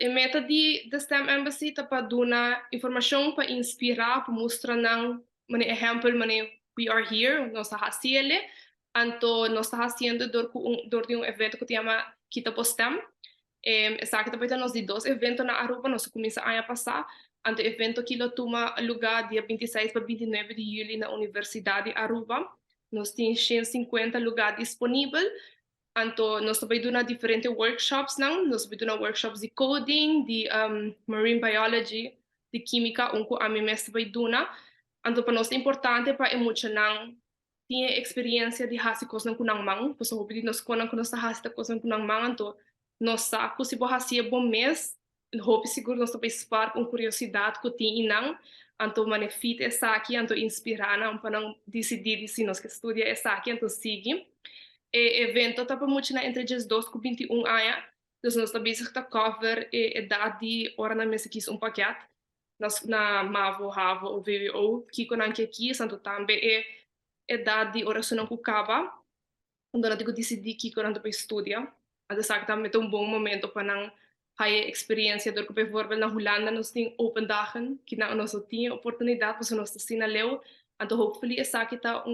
E meta di The STEM Embassy ta pa duna informacion, pa inspira, pa mustra nan, mane ehempel, mane we are here, nos ta haciele, anto nos ta haciendo door di un evento cu ta yama Kita Bo STEM. Esaki ta nos di dos evento na Aruba, nos a cuminsa aña pasa. Anto evento aki lo tuma luga dia 26 pa 29 di juli na Universidad di Aruba. Nos tin 150 luga disponibel. Anto nos ta bay duna diferente workshops nan, nos ta bay duna workshops di coding, di marine biology, di quimica, un cu ami mes ta bay duna. Anto pa nos ta importante pa e muchanan tin experiencia di haci cosnan cu nan man, pasobra hopi di nos cosnan cu nos ta haci ta cosnan cu nan man, anto nos sa cu si bo haci e bo mes, hopi sigur nos ta bay spark un curiosidad cu tin einan, anto mane fit esaki, anto inspira nan pa nan dicidi di si nos ke studia esaki, anto sigui. E evento ta pa muchanan entre 12 cu 21 aña, dus nos ta bezig ta cover e edad di ora nan mester kies un pakket, na MAVO, HAVO of VWO, kico nan ke kies, anto tambe e edad di ora nan cu caba, unda nan tin cu dicidi kico nan ta bay studia. Anto esaki tambe ta un bon momento pa nan haya experiencia, door cu bijvoorbeeld na Hulanda nos tin open dagen, cu nan nos no tin oportunidad, pasobra nos ta asina leu, anto hopefully esaki ta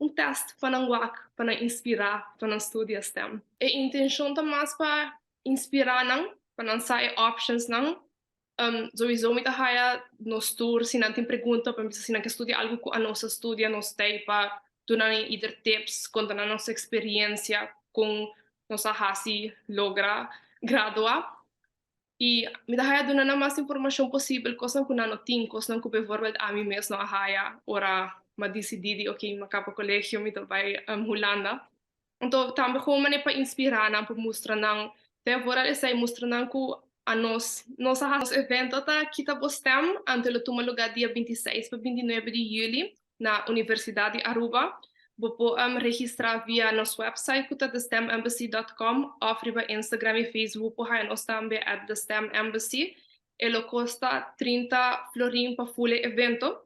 un test pa nan wak, pa nan inspira, pa nan studia STEM. E intencion ta mas pa inspira nan, pa nan sa e options nan. Sowieso mi ta haya nos tur, si nan tin pregunta, pa si nan ke studia algo cu anos a studia, nos ta pa duna nan either tips, conta nan nos experiencia con nos a hasi logra gradua. Y mi ta haya duna nan mas informacion posibel, cosnan cu nan no tin, cosnan cu bijvoorbeeld ami mes no a haya ora m'a dicidi di ok, m'a caba colegio, mi ta bay Hulanda. Anto tambe gewoon manera pa inspira nan, pa mustra nan, te vooral esey mustra nan cu anos, nos a nos evento ta Kita Bo STEM, anto lo tuma lugar dia 26 pa 29 di juli na Universidad di Aruba. Bo por registra via nos website cu ta thestemembassy.com of riba Instagram y Facebook por haya nos tambe @thestemembassy. E lo costa 30 florin pa full e evento.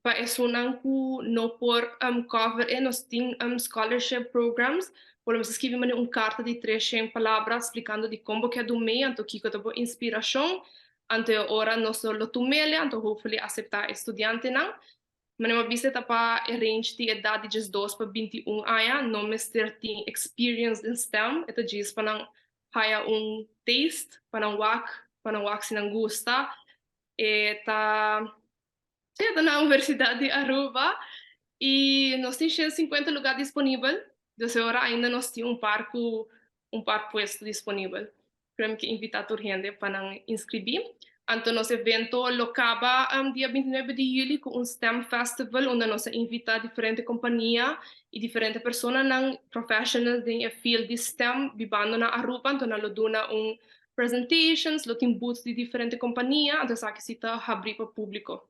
Pa esunnan cu no por cover e, nos tin scholarship programs. Por lo menos skirbi un carta di 300 palabra explicando di con bo kier duna mee, anto kico ta bo inspiracion. Anto ora nos lo tumele, anto hopefully acepta estudiantenan. Manera m'a bisa, ta pa e range di edad di 12 pa 21 aña, no mester tin experience den STEM, e ta djis pa nan haya un taste, pa nan wak si nan gusta. E ta, si, ta na Universidad di Aruba y nos tin 150 lugar disponibel. Dus awor ainda nos tin un par puesto disponibel. Creo cu invita tur hende pa nan inscribi. Anto nos evento lo caba dia 29 di juli cu un STEM Festival, unda nos a invita diferente compania y diferente personanan professionals den e field di STEM bibando na Aruba, anto nan lo duna un presentations, lo tin booths di diferente compania, anto esaki ta habri pa publico.